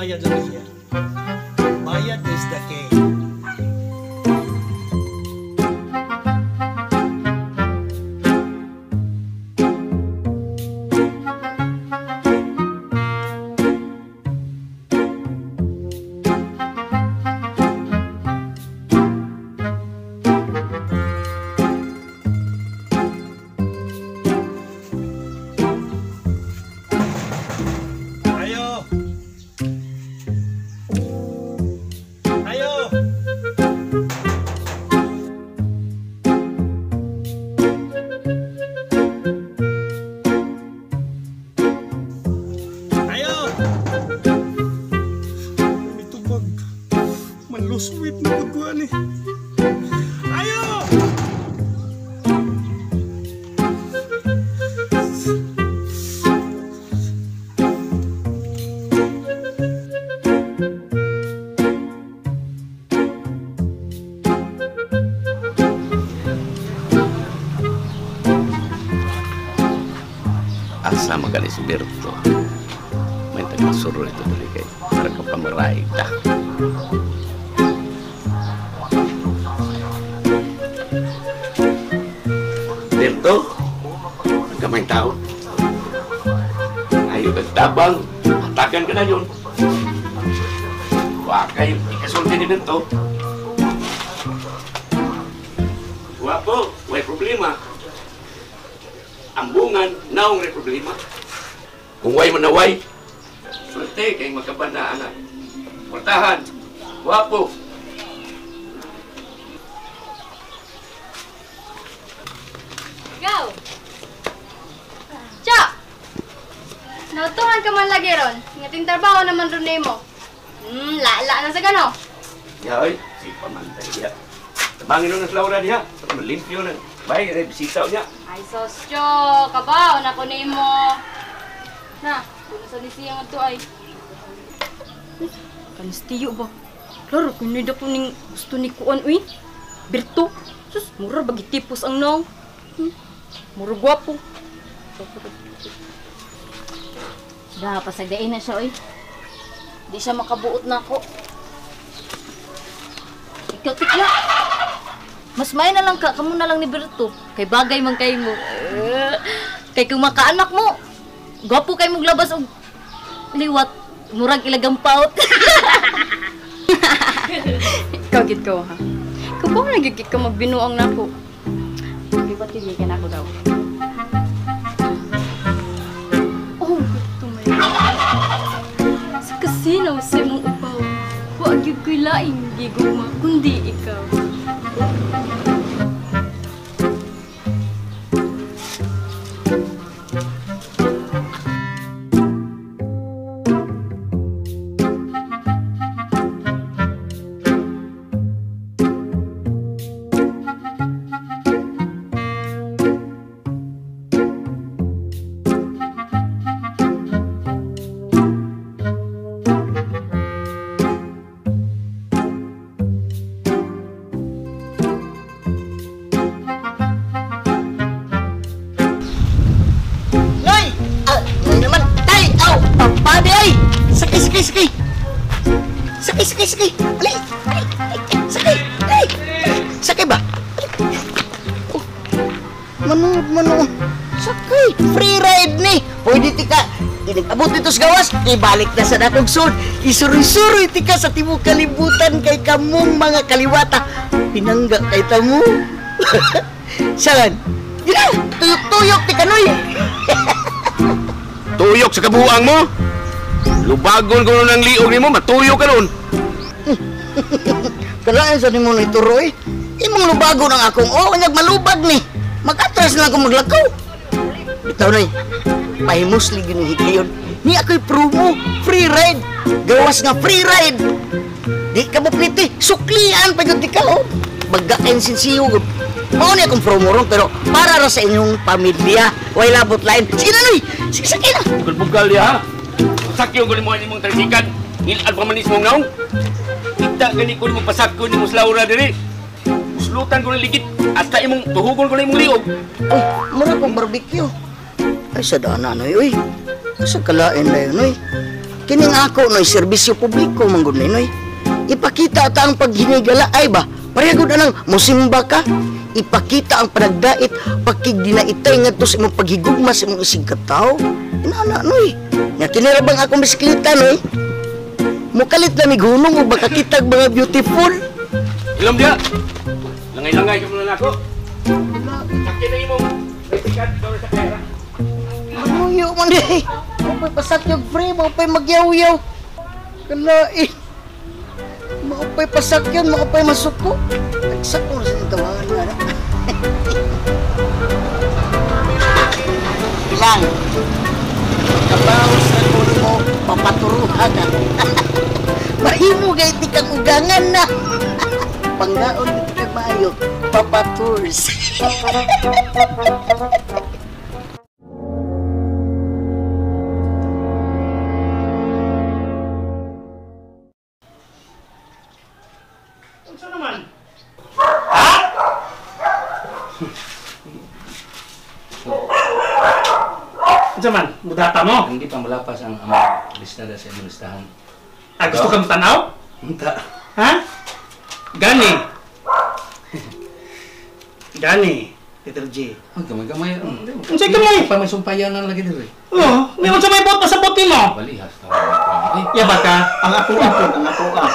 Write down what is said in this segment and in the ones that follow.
Bayad lang siya. Bayad is the key. Ayo! Ayo! Ayo! Ito bag, manluswit na pagkuhan eh. Ayo! Asa magaling si Berto. May tagasuro ito dali kay para ka pamaray ta. Berto, ang kamay tao. Ayaw kag tabang, hatagan ka na yun. Wa kayo, ikasulti ni Berto. Wapo, way problema. Ambungan, naong rin problema. Kung way manaway, sulte kay magkabanda anak. Portahan, wapo. Go! Cha! Nautuhan ka man lagi ron. Ngating trabaho naman ron nimo. Lala na sa gano. Yoy, si pamantay diya. Tabangin nun ang Laura diya. Malimpyo na. Bay, bisita niya. Ay, sosyo, kabaw na ko nimo. Na, kung sa nisiya nga to ay. Kanistiyo ba? Klaro, kunoy da ko ning gusto ni Kuan, uy. Berto, sus, mura bagitipos ang naong. Mura gwapo. Da, pasagdain na siya, uy. Di siya makabuot na ako. Ikaw, tikla. Mas may na lang ka, kamo na lang ni Berto. Kay bagay man kay mo. Kay kung makaanak mo, gwapo kay mong labas og liwat. Murag ilagang paot. Ikaw, gid ko, ha? Ikaw ba nagigit ka magbinuang nako? Liwat yun, ka nako daw. Oh, gusto may. Sa kasino sa imong upaw, wa gyud ko'y laing gigugma, kundi ikaw. Sakay, sakay! Sakay, sakay, sakay! Ali! Ali! Sakay! Ali! Sakay ba? Oh, manood, manood. Sakay! Free ride ni! Pwede tika, inag-abot dito sa gawas, ibalik na sa dakong sud. Isuroy-suroy tika sa tibok kalibutan kay kamong mga kaliwata. Pinangga kay tamo. Saan? Gina! Tuyok-tuyok tika, noy! Tuyok sa kabuang mo? Lubagon ko nun ang liog nimo, matuyo ka nun. Kailangan sa nimo ni Turoy. Imong lubagon ang akong, oh, kanyag malubag ni. Mag-atras na akong maglakaw. Bitaw na eh, pahimusli yun ang higlayon. Ni ako'y promo, free ride. Gawas nga free ride. Di ka mapliti, suklian pa yun di ka, oh. Bagka sinsiyo. Mao ni akong promo ron, pero para ra sa inyong pamilya. Way labot lain. Sige na, noy! Sige, sakay na! Bugal-bugal ya, ha? Sakyo ko nimo imong trasikan. Ngilad pa man ni mong naong. Kita gani ko nimo pasakyo nimo sa Laura diri. Uslutan ko ng ligid hasta imong tuhugon ko na imong liog. Uy, mura kong barbecue. Ay, sa dana noy, uy. Sa kalain na yun, uy. Kining ako noy serbisyo publiko man gud ni noy. Ipakita ta ang paghinigala ay ba. Pareha gud anang mosimba ka. Ipakita ang panagdait pakigdinaitay ngadto sa imong paghigugma sa imong isig katawo. Inana noy. Nya kini ra bang akong bisikleta noy? Mukalit na mig hunong ug makakitag mga beautiful. Ilom dia. Langay-langay ka muna nako. Sakit na imong bisikat dor sa pera. Manuyo man di. Mao pasakyo free, mao pay magyaw-yaw. Kalain. Mao pay pasakyon, mao pay masuko. Nagsakor sa tawangan nga na. Ilang. Kabaw sa kuno mo, papaturuhan na. Mahimo gay ti kang ugangan na. Panggaon ti kang maayo, papaturs. Unsa naman? Ha? Unsa man? Mudata mo? Hindi pa malapas ang among listada sa imong listahan. Ah, gusto kang tanaw? Unta. Ha? Gani. Gani, Little G. Ang gamay-gamay. Unsay gamay? Pa may sumpayan lang lagi diri. Oo, may unsa may bot pasabot nimo? Balihas ta. Eh, Ya ba ka? Ang ako ang ako ah.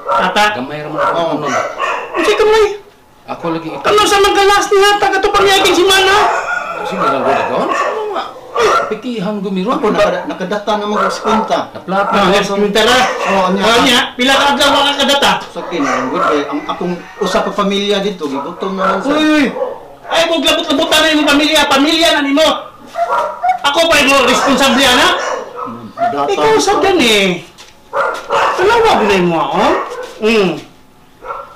Tata. Gamay ra man ako nun. Unsay gamay? Ako lagi ito. Kano sa magalas ni hata kato pangyaging si Mana? Sige lang gud ako. Pitihan gumiro. Ako nakadata na mag 50. Naplata. Ah, yes, kumintara. Oo, nya. Oh, nya, pila ka adlaw ka kadata? Sa akin, good eh. Ang akong usa ka pamilya dito, gigutom na lang sa. Uy! Ay, kung labot-labotan na imong pamilya, pamilya na nimo. Ako pa imo responsable ana. Data. Ikaw sa gani. Talawag na imo ako.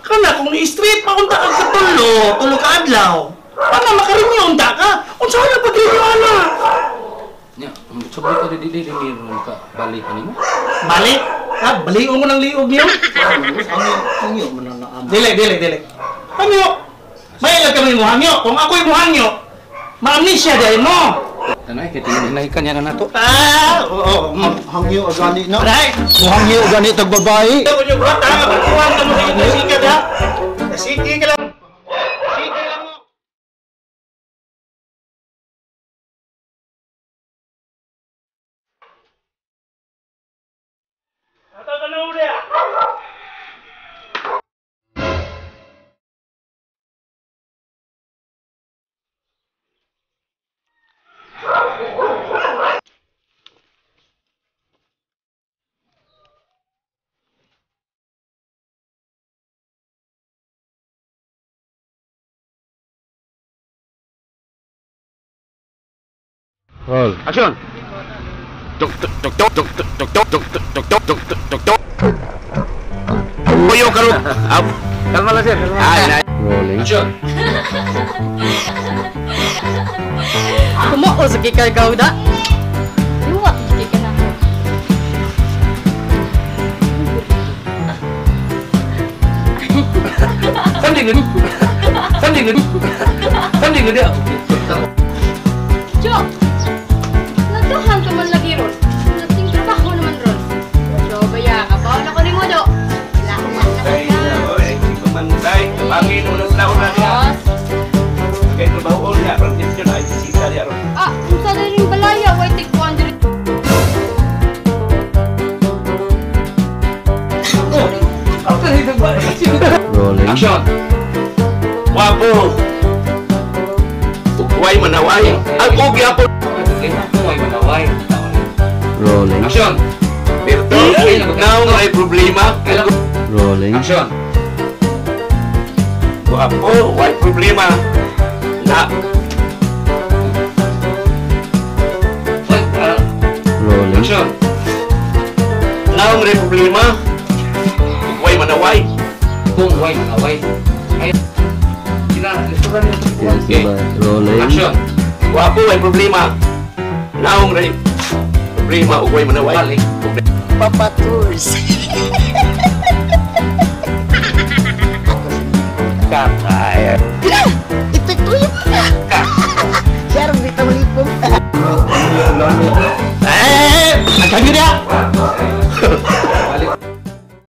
Kana kung ni-street pa unta ka sa tulo, tulo ka adlaw. Para makarinyo unta ka. Unsa na pagrinyo ana? Nya, sobre ka dili dili ka bali pa nimo. Bali? Ha, balion mo ng liog niyo. Ang iyo man na ama. Dili, dili, dili. Hangyo. May ilag kami mo hangyo. Kung ako'y mo hangyo, ma-amnesia dahil mo. Tanay kay tingin hinay kanya na nato. Ah, oo. Hangyo agani na. Aray. Hangyo agani tag babae. Ito ko yung bata, magkuhan ka mo sa ito, sikat ha. Sige ka lang. Sige lang mo. Ato tanaw niya. Roll. Action. Tok tok tok tok tok tok tok tok tok tok tok tok tok. Puyo karon. Kalma lang sir. Ay, rolling. Action. Kumao sa kikar gawda. Liwat gid ka na. Sanding gud. Sanding gud. Sanding gud. Jo. Nagdahan ka man lagi ron. Nating trabaho naman ron. Jo, baya ka pa. Wala ko ni mo, Do. Ay, oy, kumantay. Bangin mo na sila una niya. Kay trabaho niya, practice yun ay sisita niya ron. Ah, unsa na rin balaya, way tigpuan diri. Rolling. Action. Wapo. Ugway manaway. Ang ugi apo. Ugway manaway. Rolling. Action. Berto, now may problema. Rolling. Action. Wapo, way problema. Na. Rolling. Action. Now may problema. Ugway manaway. Kung way manaway. Ay. Okay. Rolling. Action. Wapo, way problema. Now may problema, ugway manaway. Papa Tours.